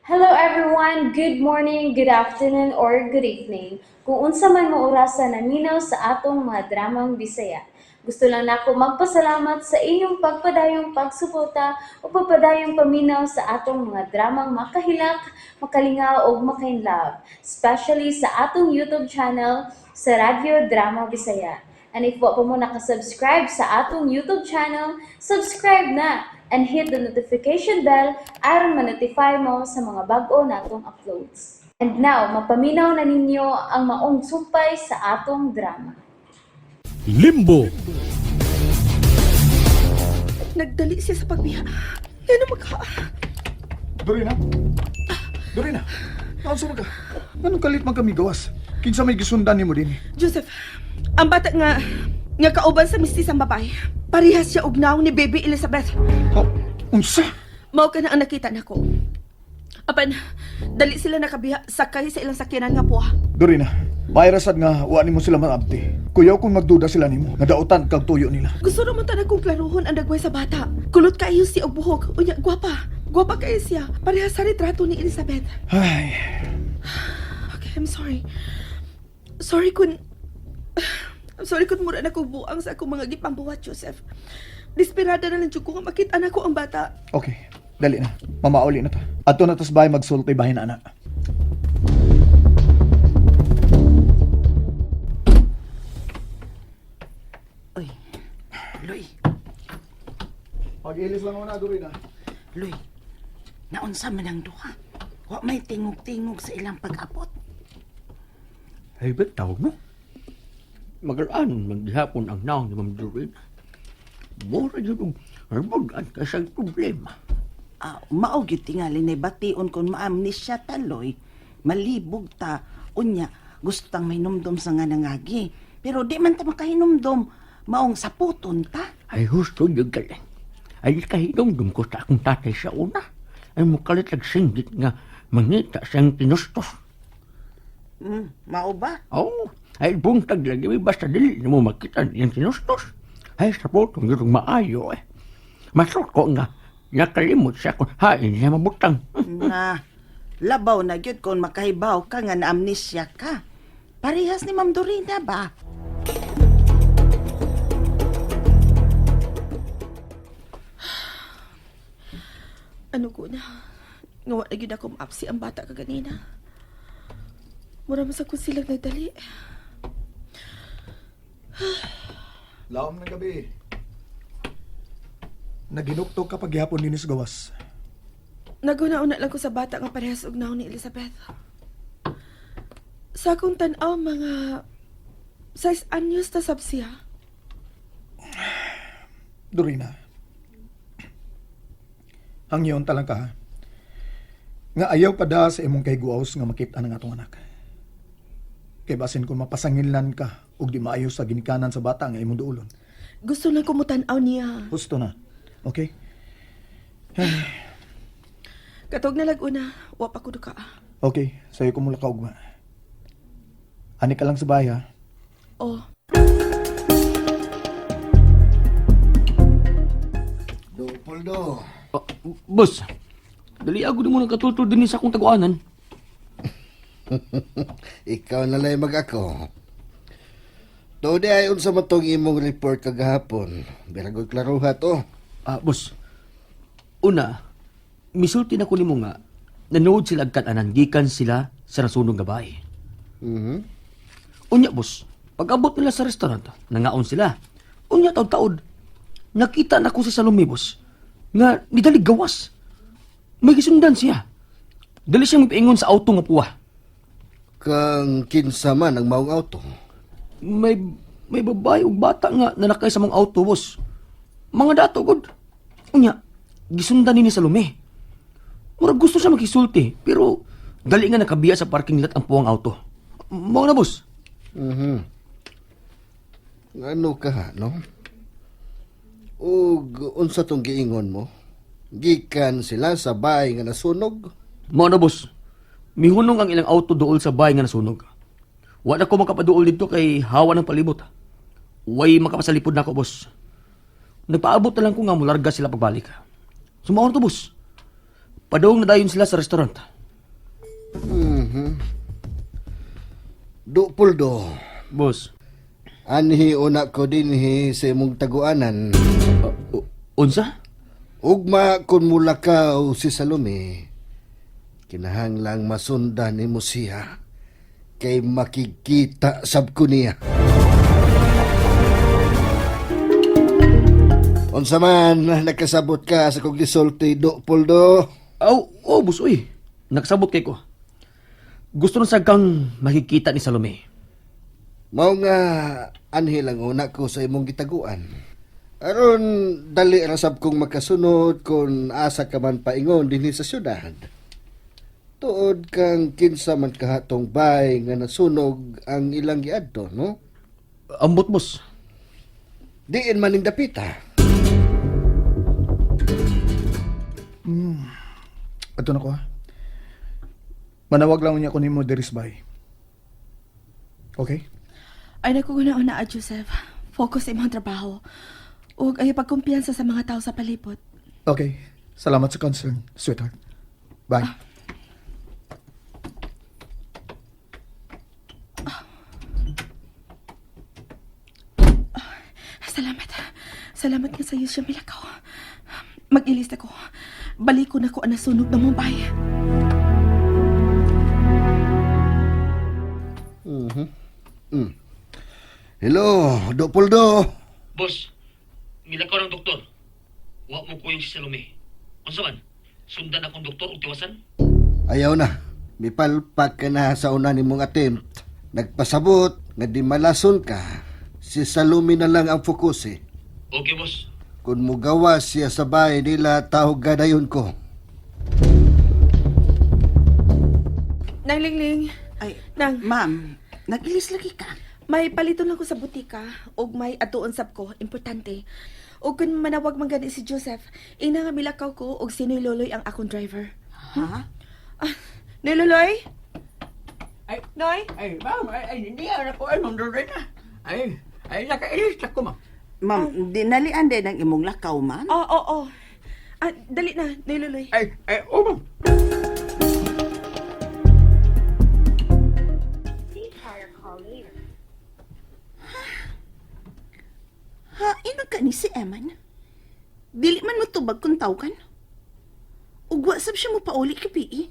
Hello everyone! Good morning, good afternoon, or good evening. Kung unsa man mo orasa naminaw sa atong mga dramang Bisaya. Gusto lang nako magpasalamat sa inyong pagpadayong pagsuporta o pagpadayong paminaw sa atong mga dramang makahilak, makalingaw ug makainlove, especially sa atong YouTube channel sa Radyo Drama Bisaya. And if wa pa mo nakasubscribe sa atong YouTube channel, subscribe na and hit the notification bell aron ma-notify mo sa mga bag-o natong uploads. And now, mapaminaw na ninyo ang maong sumpay sa atong drama. Limbo. Nagdali siya sa pagbiya. Yan ang magka... Dorina? Dorina? Naunsa man ka? Anong kalit man kami gawas? Kinsa may gisundan nimo din? Joseph, ang bata nga kauban sa mistisang babae, parehas siya og nawong ni Baby Elizabeth. Oh, unsa? Mao ka na ang nakita nako. Apan, dali sila nakabiha sakay sa ilang sakyanan nga puwa. Dorina, bayra sad nga wa nimo sila maabti. Kuyaw kung magduda sila nimo, nga dautan kag tuyo nila. Gusto naman tanan kong klaruhon ang dagway sa bata. Kulot kaayo siya og buhok. Unya, gwapa. Gwapa kaayo siya. Parehas sa retrato ni Elizabeth. Ay, Okay, I'm sorry. I'm sorry kung mura na kong buang sa akong mga gipambuhat, Joseph. Desperada na lang jud ko nga makita na ko ang bata. Okay. Dali na. Mamauli na ta. Adto na tas bahay magsulti bahin ana. Uy, Luy, Pag-ilis lang una, Dorina. Luy, naunsa man ang duha. Wa may tingog-tingog sa ilang pag-abot. Ay, ba't tawag mo? Magaraan, maghapon ang naong ni Ma'am Doreen. Mura yun ang harbagan ka sa problema. Ah, mao gyud tingali na bation kon maamnesia taloy, malibog ta, unya gusto tang mahinumdom sa nga nangagi. Pero di man ta makahinumdom, maong saputon ta. Ay, husto yun galing. Ay, kahinumdum ko sa akong tatay sa una. Ay, mukalit nagsinggit nga mangita siyang tinustos. Mao ba? Oo, ay buntag lagi, may basta dili na mo makita niyang tinustos. Ay, sa putong yun maayo eh. Masuko nga, nakalimot siya kung hain siya mabutang. Na, labaw na gyud kon makahibaw ka nga naamnesia ka. Parehas ni Ma'am Dorina ba? Ano ko na? Nga wa na gyud ako maapsi ang bata kaganina. Mura man sa kung silang nagdali. Laom ng gabi. Naginuktok ka paghihapon dinhi sa gawas. Naguna-una lang ko sa bata nga parehas og nawong ni Elizabeth. Sa akong tan-aw, mga 6 anyos ta sab siya. Dorina. Hangyon talang ka ha. Nga ayaw pa da sa imong kahiguaws nga makita ng atong anak. Kay basin kung mapasanginlan ka ug di maayo sa ginikanan sa bata nga imong duolon. Gusto lang ko mutan-aw niya. Husto na. Okay? Katog na lag-una, wa pa ko duka. Okay, sayo ko mula ka ugma. Ani ka lang sa bahay ha. Oh, Do, Poldo. Oh, boss, dali ako din mo nagkatultol din sa akong taguanan. Ikaw na lang mag-ako. Tuod ay unsa man tong imong report kagahapon. Biragoy klaruha to. Ah, boss. Una, misulti na ko nimo nga nanood sila agkatanan gikan sila sa nasunog nga bahay. Unya, boss, pag-abot nila sa restaurant, nangaon sila. Unya, taod-taod. Nakita na ko si Salome, boss, nga nidali gawas. May gisundan siya. Dali siyang mipaingon sa auto nga puwa. Kang kinsa man ang maong auto. May babae ug bata nga nanakay sa mga auto, boss. Mga dato gud. Unya, gisundan ni Salome. Murag gusto siya makisulti, pero dali nga nakabiya sa parking lot ang puwang auto. Mao na, boss. Ano ka ha, no? Ug unsa tong giingon mo? Gikan sila sa bahay nga nasunog? Mao na, boss. Mihunong ang ilang auto dool sa bahay nga nasunog. Wa na ko makapaduol dito kay hawa ng palibot. Way makapasalipod na ako, boss. Nagpaabot na lang ko nga mularga sila pagbalik. Sumao na to, boss. Padung na dayon sila sa restaurant. Do Puldo, Boss. anhi una ko dinhi sa imong taguanan. Unsa? Ugma kun mulakaw si Salome, kinahanglang masundan nimo siya kay makikita sab ko niya. Unsa man nakasabot ka sa kong gisulti Do Puldo? Aw, oh, boss, uy. Nagsabot kay ko. Gusto na sa kang makikita ni Salome. Mao nga anhi lang una ko sa imong gitaguan. Aron dali ra sab kong makasunod kung asa ka man paingon dinhi sa syudad. Tuod kang kinsa man kahatong bay nga nasunog ang ilang giadto, no? Ambot, boss. Diin man ning dapita. Ato na ko ha. Manawag lang niya ko nimo diri sa bahay. Okay? Ay naku guna una, Joseph. Focus sa imong trabaho. Ug ay pagkumpiyansa sa mga tao sa palibot. Okay. Salamat sa concern, sweetheart. Bye. Salamat. Salamat nga sa iyo, siya milakaw. Mag-ilis ako. Balik ko na ko ang nasunog na Mumbai. Hello, Do Puldo. Boss, nilakaw ng doktor. Wa mo ko yung si Salome. Unsa man? Sundan akong doktor og tiwasan? Ayaw na. Mipalpak ka na sa una nimong attempt. Nagpasabot nga di malason ka. Si Salome na lang ang focus eh. Okay, boss. Kung mugawa siya sa bahay nila, tawag gadayon ko. Nang Lingling, Ay, Nang. ma'am, nag-ilis lagi ka. May paliton lang ko sa butika ug may atuon sab ko, importante. Ug kun manawag man gani si Joseph, ina nga milakaw ko ug si Noy Loloy ang akong driver. Ha? Ah, Noy Loloy? Ay, Noy? ay, ma'am, ay, ay, hindi na ako, ay, ma'am Lorena. Ay, ay, nakailis ako, ma'am. Ma'am, dinalian din ang imong lakaw, ma'am. Oo, oo, oo. Ah, dali na, Noy Loloy. Ay, ay, oh, ma'am. Ha, inog ka ni si Eman? Dili man mo tubag kung tawkan. Ugwa sab siya mo pauli ka, PE.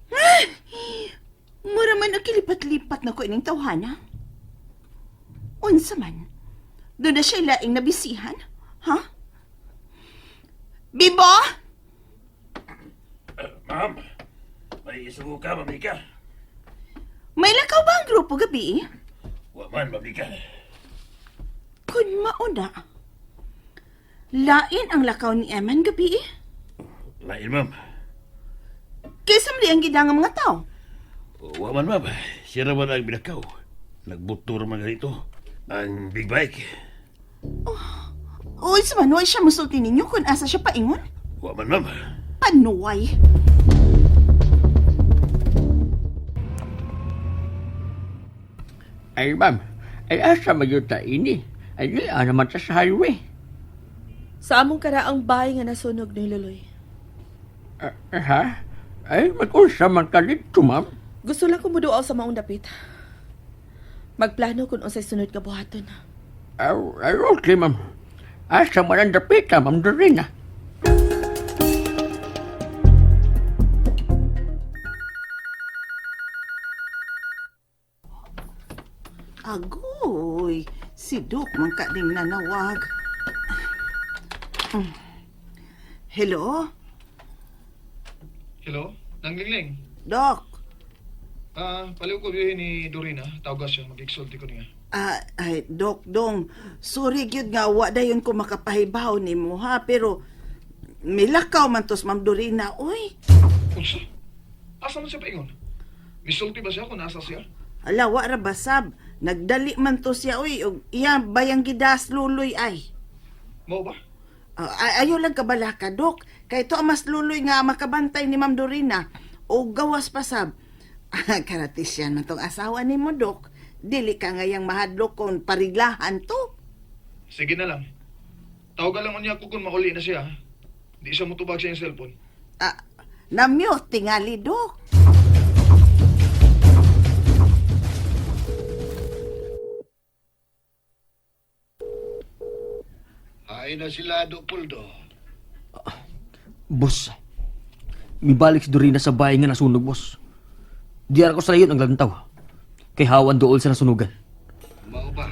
Ah! Mura man ang kilipat-lipat na ko ining tawhana. Unsa man? Doon na siya laing nabisihan? Ha? Bibo! Ma'am, may isugo ka, mabika. May lakaw ba ang grupo gabi? Wa man, mabika. Kun mauna. Lain ang lakaw ni Eman gabi. Lain, ma'am. Kaysa mali ang gidang ang mga tao. Wa man, ma'am. Siya naman ang binakaw. Nagbuto naman ganito. Ang big bike. Uy, sa manuay siya musulti ninyo kung asa siya paingon? Wa man, ma'am. Panuay. Ay, ma'am, ay, asa magyuta ini. Ay, di, ah, naman sa highway. Sa among karaang bahay nga nasunog, Noy Loloy. Ah, ha? Ay, mag-unsa man ka dito, ma'am. Gusto lang ko muduaw sa maong dapit. Magplano kung unsay sunod ka buhaton. Ay, ay, okay, ma'am. Asa man ang dapita, ma'am Lorena. Agoy, si Doc man ka ding nanawag. Hello? Hello? Nang Lingling. Doc? Ah, paliw ko biyahe ni Dorina. Tawagas siya. Mag-exulti ko niya. Ah, ay, Doc Dong, sorry gyud nga wa dayon ko makapahibaw nimo ha, pero milakaw man tos Ma'am Dorina, oy. Unsa? Asa man siya paingon? Misulti ba siya kung nasa siya? Ala, wa ra basab. Nagdali man to siya, oy, ug iya bayang gidas luloy ay. Mao ba? Ah, ayaw lang kabalaka, Dok. Kay to ang mas luloy nga makabantay ni Ma'am Dorina. O gawas pa sab. Karatisyan man tong asawa ni mo, Dok. Dili ka ngayang mahadlok kon pariglahan to. Sige na lang. Tawagan lang unya ko kung mauli na siya. ha? Di siya mutubag sa iyang cellphone. Ah, na-mute tingali, Dok. Hain na sila do puldo. Boss, mibalik si Dorina sa bahay nga nasunog, boss. Di ara ko sa layon ang lantaw. Kay hawan dool sa nasunugan. Mao ba?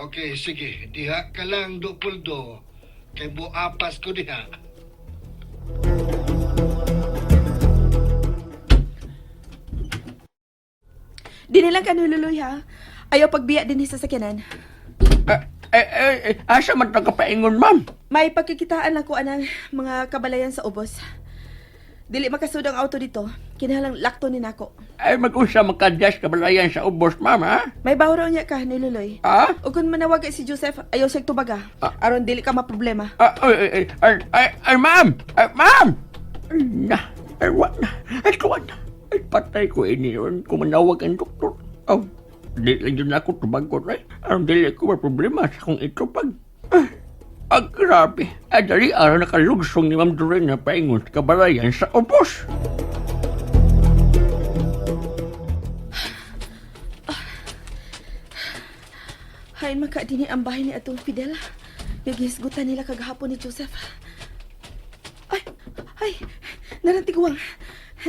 Okay, sige. Diha ka lang do puldo. Kay buapas ko diha. Dini lang ka nululoy ha. Ayaw pagbiya din sa sakyanan. Ay, ay, ay, asa man tang kapaingon, ma'am? May pagkikitaan lang ko anang mga kabalayan sa ubos. Dili makasud ang auto dito. Kinahanglang lakto ni nako. Ay, mag-usa magkadyas kabalayan sa ubos, ma'am, ha? May baho raw niya ka niluloy. Ha? O kung manawag si Joseph, ayaw siyang tubaga. Aron dili ka maproblema. Ah, ay, ay, ay, ay, ay, ma'am! Ay, ma'am! Ay, na, ay, wa na, ay, tuwa na. Ay, patay ko ini yun kung manawag ang doktor. Oh, di lang yun ako tubagot, ay. Aron dili ko maproblema sa kong itupag. Ay, ah, grabe. Ay, dali araw nakalugsong ni Ma'am Doreen na paingon sa kabalayan sa ubos. Hain man ka dinhi ang bahay ni atong Fidel. Nagihisgutan nila kagahapon ni Joseph. Ay, ay, narantiguang.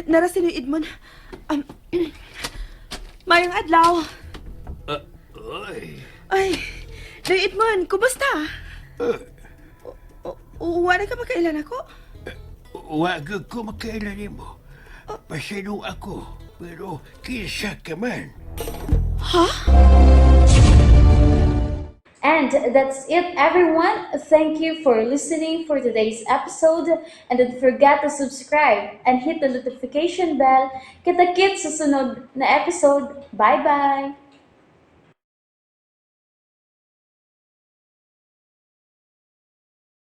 Nara si Edmond. Mayang adlaw. Oy. Ay, Day Edmond, kumusta? Uwa na ka makailan ako? Wag ko makailan nimo. Pasaylo ako, pero kinsa ka man. And that's it, everyone. Thank you for listening for today's episode. And don't forget to subscribe and hit the notification bell. Kita-kits sa sunod na episode. Bye-bye!